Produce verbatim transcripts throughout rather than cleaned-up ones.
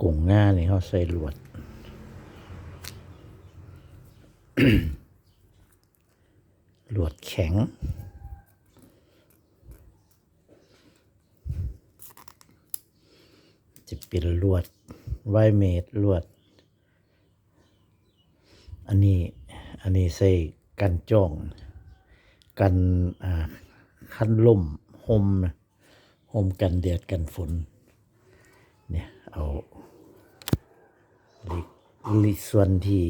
กงงานี่เฮาใส่ลวด ลวดแข็ง จะเป็นลวดไวเมด ลวด อันนี้ อันนี้ใส่กันจ้อง กัน อ่า คันลม ห่มนะ ห่มกันแดดกันฝน เนี่ย เอาหลีก หลีกส่วนที่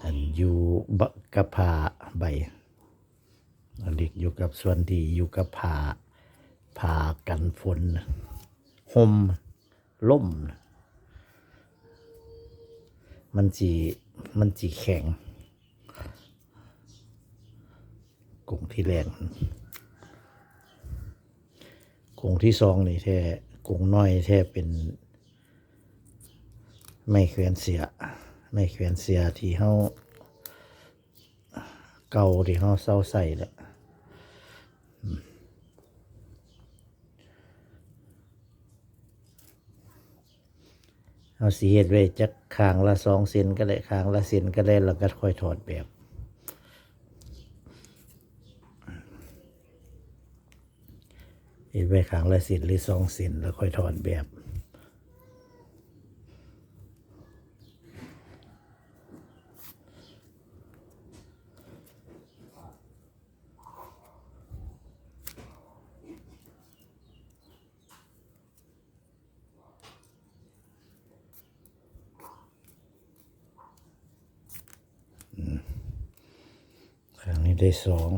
อันอยู่บะ กับผ้าใบ หลีกอยู่กับส่วนที่อยู่กับผ้า ผ้ากันฝนนะ ห่ม ลมนะ มันสิ มันสิแข็ง กงที่แรก กงที่สองนี่แท้ กงน้อยแท้เป็น ไม้แขวนเสื้อ ไม้แขวนเสื้อที่เฮา เก่าที่เฮาเซาใส่แล้ว เฮาสิเฮ็ดไว้จักข้างละสองเซนก็ได้ ข้างละเซนก็ได้ แล้วก็ค่อยถอดแบบ เฮ็ดไว้ข้างละเซนหรือสองเซน แล้วค่อยถอดแบบ อืม ข้างนี้ได้สอง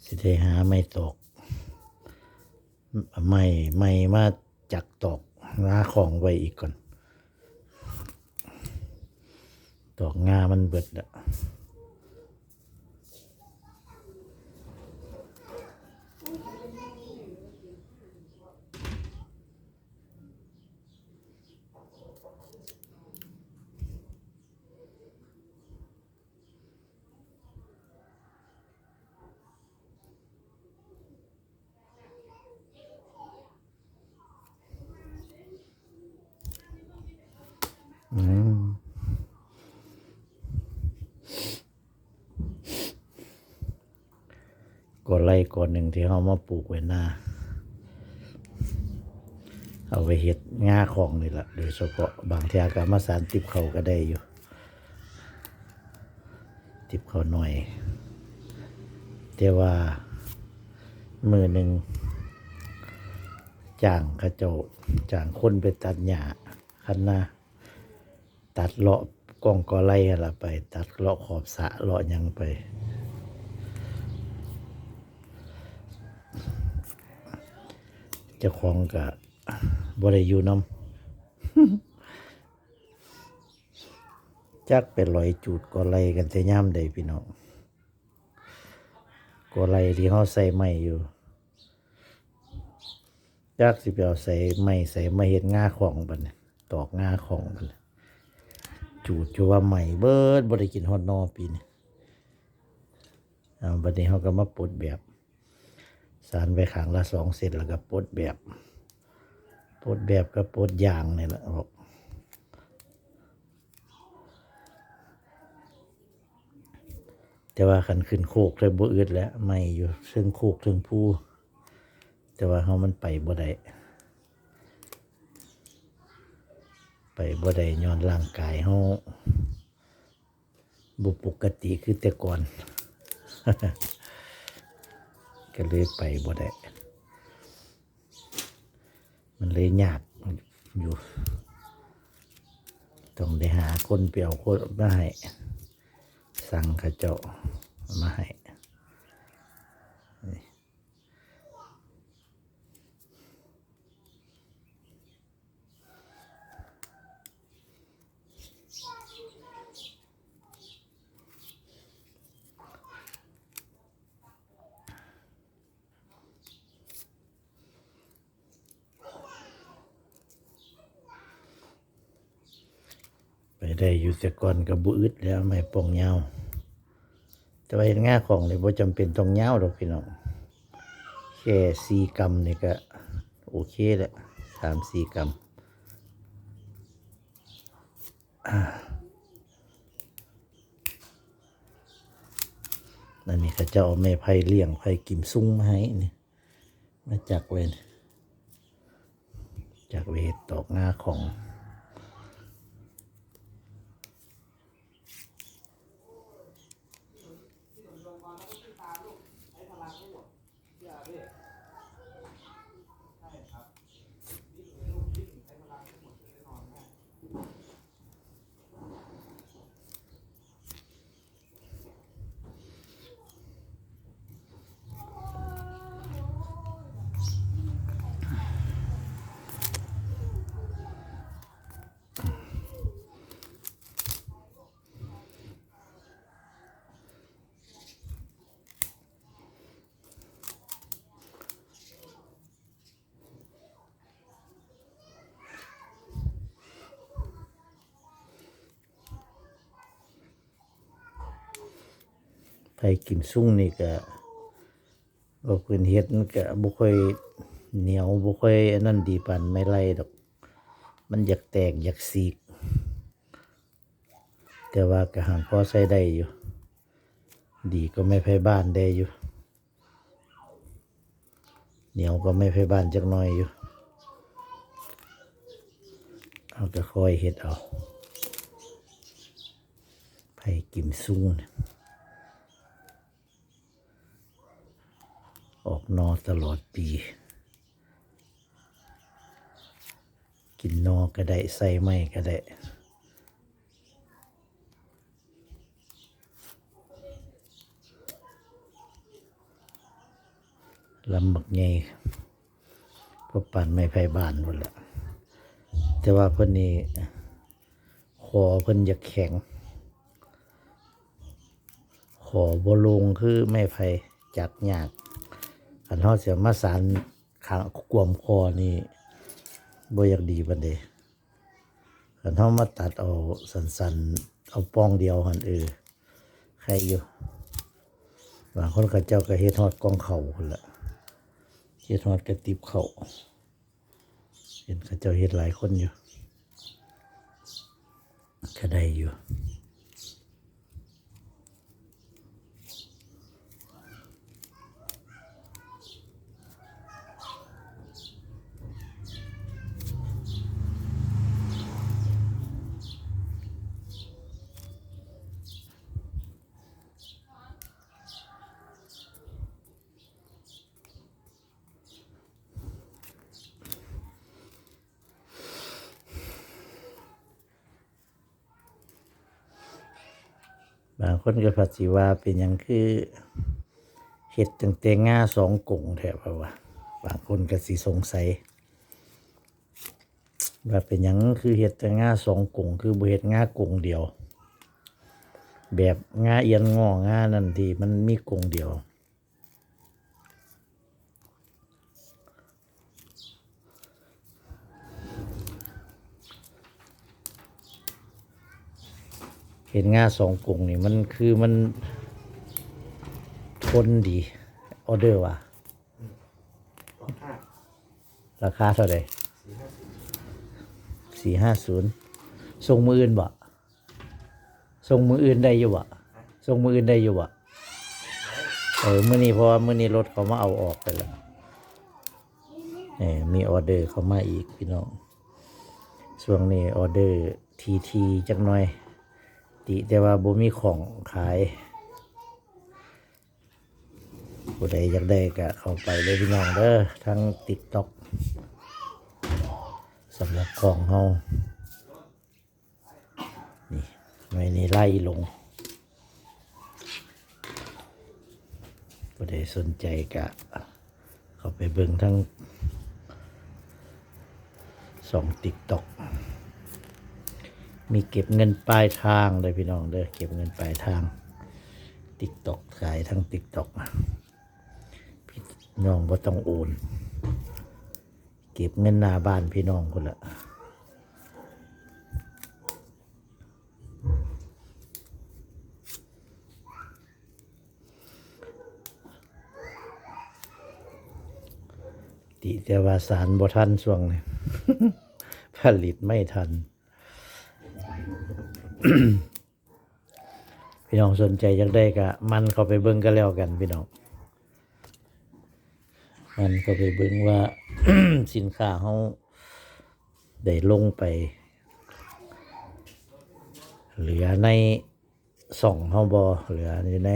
สิได้หาไม้ตอก ไม้ ไม้มาจักตอกงาของไว้อีกก่อน ตอกงามันเบิดละ อืม กอไล่กอหนึ่งที่เฮามาปลูกไว้นา เอาไปเฮ็ดงาของนี่แหละ โดยเฉพาะ บางเทื่อก็เอามาสานติบข้าวก็ได้อยู่ ติบข้าวหน่อย แต่ว่ามื้อหนึ่งจ้างเขาเจ้า จ้างคนไปตัดหญ้าคันนา ตัดเลาะกองกอไล่หั่นล่ะไป ตัดเลาะขอบสระเลาะหยังไป เจ้าของก็บ่ได้อยู่นำ จักไปลอยจูดกอไล่กันแต่ยามใดพี่น้อง กอไล่ที่เฮาใส่ไม้อยู่ จักสิไปเอาใส่ไม้ใส่มาเฮ็ดงาของบัดนี้ ตอกงาของบัดนี้ จูดอยู่ว่าไหม้เบิด บ่ได้กินฮอดหน่อปีนี้ อ่า บัดนี้เฮาก็มาปลดแบบ สานไปข้างละสองเซน แล้วก็ปลดแบบ ปลดแบบก็ปลดยางนี่แหละ แต่ว่าคันขึ้นโคกเลยบ่อึดแล้ว ไม้อยู่เทิงโคกเทิงภู แต่ว่าเฮามันไปบ่ได้ ไปบ่ได้ย้อนร่างกายเฮาบ่ปกติคือแต่ก่อน ก็เลยไปบ่ได้ มันเลยยากอยู่ ต้องได้หาคนไปเอาคนมาให้ สั่งเขาเจ้าเอามาให้ นี่ ได้อยู่ แต่ก่อนก็บ่อึดแล้ว ไม้ป้องยาว แต่ว่าเฮ็ดงาของนี่บ่จำเป็นต้องยาวดอกพี่น้อง แค่สี่กรัมนี่ก็โอเคแล้ว สามสี่กรัม อ่า อันนี้เขาเจ้าเอาไม้ไผ่เลี้ยง ไผ่กิมซุงมาให้นี่ มาจักไว้นี่ จักไว้เฮ็ดตอกงาของ ไผ่กิมซุงนี่ก็ บ่เพิ่นเฮ็ดมันก็บ่ค่อยเหนียว บ่ค่อยอันนั้นดีปานไม้ไล่ดอก มันอยากแตกอยากฉีก แต่ว่าก็หั้นพอใช้ได้อยู่ ดีกว่าไม้ไผ่บ้านแด่อยู่ เหนียวกว่าไม้ไผ่บ้านจักหน่อยอยู่ เฮาก็ค่อยเฮ็ดเอา ไผ่กิมซุงน่ะ ออกหน่อตลอดปี กินหน่อก็ได้ ใส่ไม้ก็ได้ ลำบักใหญ่ พอปานไม้ไผ่บ้านพุ้นแหละ แต่ว่าเพิ่นนี่ ขอเพิ่นอยากแข็ง ขอบ่ลงคือไม้ไผ่ จักยาก คันเฮาสิเอามาสานขางกวมคอนี่ บ่อยากดีปานใด คันเฮามาตัดเอาสั้นๆ เอาป่องเดียวหั่น เออ ไคอยู่ บางคนเขาเจ้าก็เฮ็ดฮอดกล่องข้าวพุ้นล่ะ เฮ็ดฮอดกระติบข้าว เห็นเขาเจ้าเฮ็ดหลายคนอยู่ ก็ได้อยู่ บางคนก็พัดสิว่าเป็นหยังคือเฮ็ดตั้งแต่งาสองกงแท้ เพราะว่า บางคนก็สิสงสัย ว่าเป็นหยังคือเฮ็ดแต่งาสองกง คือบ่เฮ็ดงากงเดียว แบบงาเอียนงองานั่นที่มันมีกงเดียว เฮ็ดงาสองกงนี่มันคือมันทนดี ออเดอร์ว่า ราคาเท่าใด๋ สี่ห้าศูนย์ ส่งมื้ออื่นบ่ ส่งมื้ออื่นได้อยู่บ่ ส่งมื้ออื่นได้อยู่บ่ เออ มื้อนี้ เพราะว่ามื้อนี้รถเขามาเอาออกไปแล้ว เออ มีออเดอร์เข้ามาอีกพี่น้อง ช่วงนี้ออเดอร์ทีๆ จักหน่อย ติแต่ว่าบ่มีของขาย ผู้ใดอยากได้ก็เข้าไปเด้อพี่น้องเด้อ ทาง TikTok สำหรับของเฮา นี่ หน่วยนี้ไล่ลง ผู้ใดสนใจก็เข้าไปเบิ่งทางช่อง TikTok มีเก็บเงินปลายทางเด้อพี่น้องเด้อ เก็บเงินปลายทาง TikTok ขายทาง TikTok พี่น้องบ่ต้องโอน เก็บเงินหน้าบ้านพี่น้องพุ้นละ ดีแต่ว่าสานบ่ทันช่วงนี้ ผลิตไม่ทัน พี่น้องสนใจอยากได้ก็มันเข้าไปเบิ่งกันแล้วกันพี่น้อง มันเข้าไปเบิ่งว่า สินค้าเฮาได้ลงไป เหลือในซ่องเฮาบ่ เหลืออยู่ใน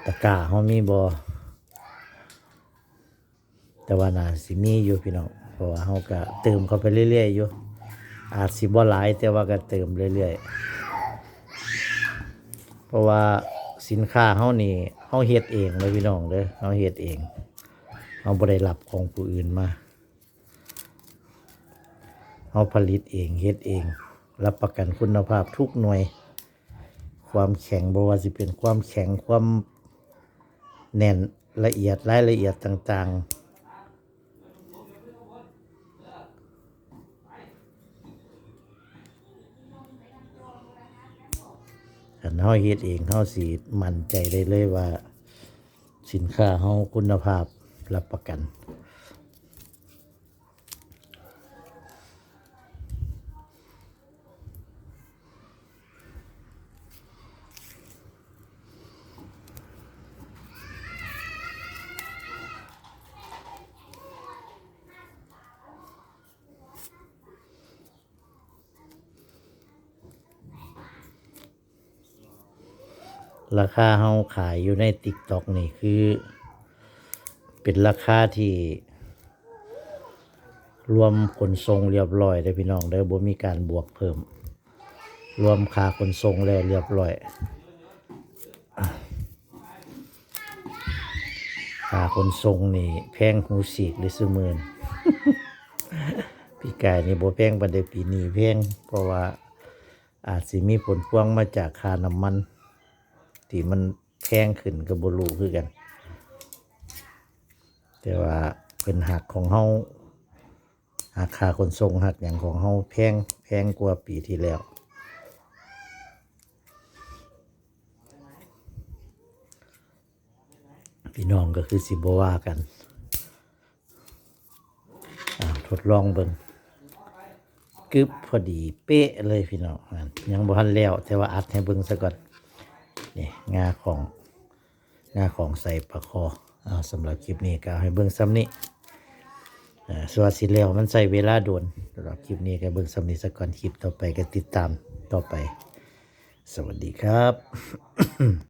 ตะกร้าเฮามีบ่ แต่ว่าน่าสิมีอยู่พี่น้อง เพราะว่าเฮาก็เติมเข้าไปเรื่อยๆอยู่ อาจสิบ่หลายแต่ว่าก็เติมเรื่อยๆ เพราะว่าสินค้าเฮานี่เฮาเฮ็ดเองเลยพี่น้องเด้อ เฮาเฮ็ดเอง เฮาบ่ได้รับของผู้อื่นมา เฮาผลิตเองเฮ็ดเอง รับประกันคุณภาพทุกหน่วย ความแข็งบ่ว่าสิเป็นความแข็ง ความแน่น ละเอียด รายละเอียดต่างๆ คันเฮาเฮ็ดเอง เฮาสิมั่นใจได้เลยว่า สินค้าเฮาคุณภาพรับประกัน ราคาเฮาขายอยู่ใน TikTok นี่คือ เป็นราคาที่ รวมขนส่งเรียบร้อยเด้อพี่น้องเด้อ บ่มีการบวกเพิ่ม รวมค่าขนส่งแล้วเรียบร้อย ค่าขนส่งนี่แพงหูฉีกเลยซุมื้อนี้ ปีกายนี่บ่แพงปานใด ปีนี้แพง เพราะว่าอาจสิมีผลพวงมาจากค่าน้ำมัน ที่มันแพงขึ้นก็บ่รู้คือกัน แต่ว่าเพิ่นหักของเฮา หักค่าขนส่ง หักหยังของเฮาแพง แพงกว่าปีที่แล้ว พี่น้องก็คือสิบ่ว่ากัน อ่า ทดลองเบิ่ง กึบ พอดีเป๊ะเลยพี่น้อง นั่น ยังบ่ทันแล้ว แต่ว่าอัดให้เบิ่งซะก่อน นี่ งาของ งาของใส่ปลาคอ เอา สำหรับคลิปนี้ก็เอาให้เบิ่งส่ำนี้ อ่า ส่วนสิแล้วมันใช้เวลาโดน สำหรับคลิปนี้ก็เบิ่งส่ำนี้ซะก่อน คลิปต่อไปก็ติดตามต่อไป สวัสดีครับ